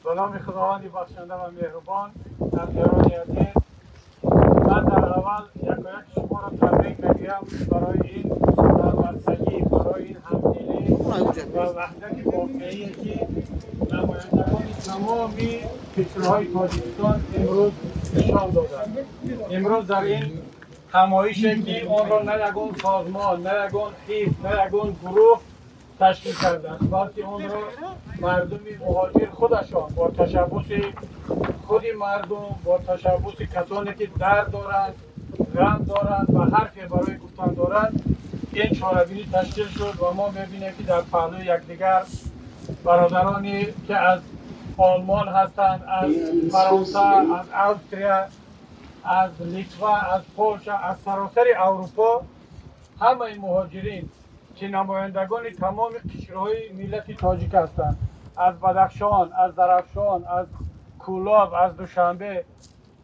Ба номи Худованди бахшанда ва меҳрубон, ҳамдиёрони азиз, ман дар аввал якояки шуморо табрик мегӯям барои ин ҳамбастагӣ, барои ин ҳамдилӣ ва ваҳдати воқеие, ки намояндагони тамоми кишварҳои Тоҷикистон имрӯз нишон доданд. Имрӯз дар ин ҳамоише, ки онро на ягон созмон, на ягон ҳизб, на ягон гурӯҳ ташкил карданд, балки онро мардуми муҳоҷир худашон бо ташаббуси худи мардум, бо ташаббуси касоне, ки дард доранд, ғам доранд ва ҳарфе барои гуфтан доранд, ин чорабинӣ ташкил шуд. Ва мо мебинем, ки дар паҳлӯи якдигар бародароне, ки аз Олмон ҳастанд, аз Фаронса, аз Австрия, аз Литва, аз Полша, аз саросари Аврупо, ҳамаи муҳоҷирин, ки намояндагони тамоми қишрҳои миллати тоҷик ҳастанд, аз Бадахшон, аз Зарафшон, аз Кӯлоб, аз Душанбе,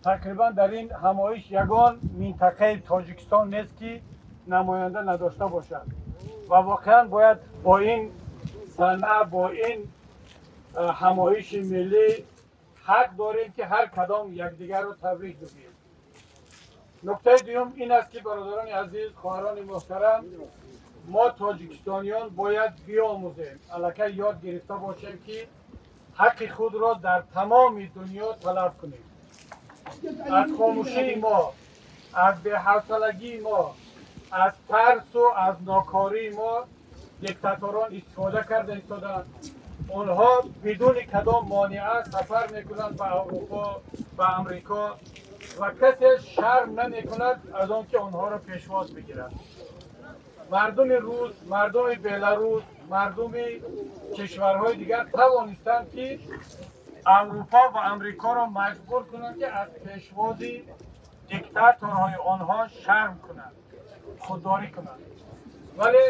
тақрибан дар ин ҳамоиш ягон минтақаи Тоҷикистон нест, ки намоянда надошта бошад. Ва воқеан бояд бо ин сана, бо ин ҳамоиши миллӣ ҳақ дорем, ки ҳар кадом якдигарро табрик бигӯем. Нуктаи дуюм ин аст, ки, бародарони азиз, хоҳарони муҳтарам, мо тоҷикистониён бояд биомӯзем, аллакай ёд гирифта бошем, ки ҳаққи худро дар тамоми дунё талаб кунем. Аз хомӯшии мо, аз беҳавсалагии мо, аз тарсу аз нокории мо диктаторон истифода карда истоданд. Онҳо бидуни кадом монеа сафар мекунанд ба Аврупо, ба Амрико ва касе шарм намекунад аз он ки онҳоро пешвоз бигирад. Мардуми рус, мардуми Беларус, мардуми кишварҳои дигар тавонистанд, ки Аврупо ва Амрикоро маҷбур кунанд, ки аз пешвози диктаторҳои онҳо шарм кунанд, худдорӣ кунанд. Вале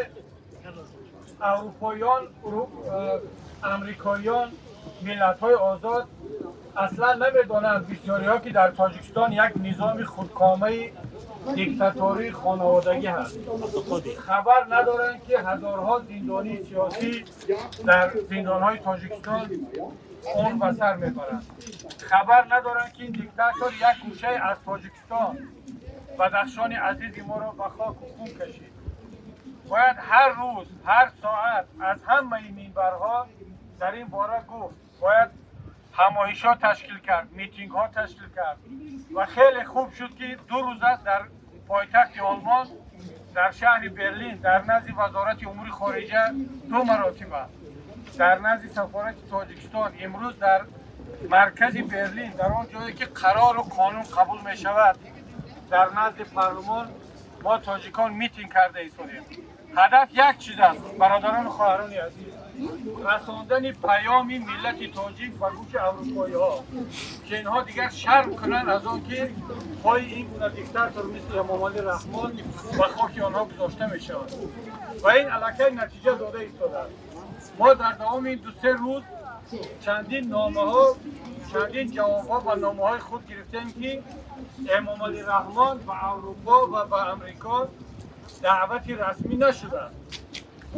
аврупоён, амрикоиён, миллатҳои озод аслан намедонанд бисёриҳо, ки дар Тоҷикистон як низоми худкомаи диктатории хонаводагӣ ҳаст. Хабар надоранд, ки ҳазорҳо зиндонии сиёсӣ дар зиндонҳои Тоҷикистон умр ба сар мебаранд. Хабар надоранд, ки ин диктатор як гӯшае аз Тоҷикистон, Бадахшони азизи моро ба хоку хун кашид. Бояд ҳар рӯз, ҳар соат аз ҳамаи минбарҳо дар ин бора гуфт, бояд ҳамоишҳо ташкил кард, митингҳо ташкил кард. Ва хеле хуб шуд, ки 2 рӯз аст дар пойтахти Олмон, дар шаҳри Берлин, дар назди Вазорати умури хориҷа ду маротиба, дар назди сафорати Тоҷикистон, имрӯз дар маркази Берлин, дар он ҷое ки қарору қонун қабул мешавад, дар назди парлумон мо тоҷикон митинг карда истодем. Ҳадаф як чиз аст, бародарону хоҳарони азиз: расондани паёми миллати тоҷик ба гӯши аврупоиҳо, ки инҳо дигар шарм кунанд аз он ки пои ин гуна диктатор мисли Эмомалӣ Раҳмон ба хоки онҳо гузошта мешавад. Ва ин аллакай натиҷа дода истодааст. Мо дар давоми ин 2-се рӯз чандин номаҳо, чандин ҷавобҳо ба номаҳои худ гирифтем, ки Эмомалӣ Раҳмон ба Аврупо ва ба Амрико даъвати расмӣ нашудааст.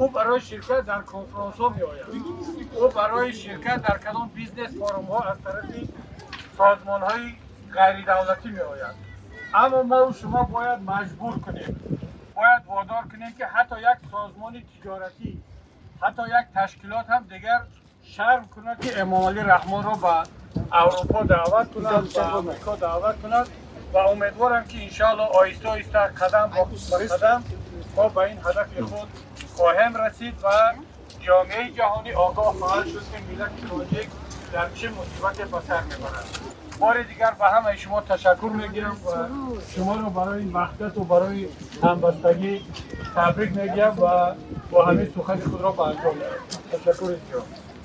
Ӯ барои ширкат дар конфронсҳо меояд, ӯ барои ширкат дар кадом бизнес форумҳо аз тарафи созмонҳои ғайридавлатӣ меояд. Аммо мову шумо бояд маҷбур кунем, бояд водор кунем, ки ҳатто як созмони тиҷоратӣ, ҳатто як ташкилот ҳам дигар шарм кунад, ки Эмомалӣ Раҳмонро ба Аврупо даъват кунад, ба Амрико даъват кунад. Ва умедворам, ки иншоалло оҳиста оҳиста, қадам ба қадам мо ба ин ҳадафи худ хоҳем расид ва ҷомеаи ҷаҳонӣ огоҳ хоҳад шуд, ки миллати тоҷик дар чӣ мусибате ба сар мебарад. Бори дигар ба ҳамаи шумо ташаккур мегирам ва шуморо барои ваҳдату барои ҳамбастагӣ табрик мегӯям ва бо ҳамин сухани худро ба анҷом мерасонам. Ташаккури зиёд.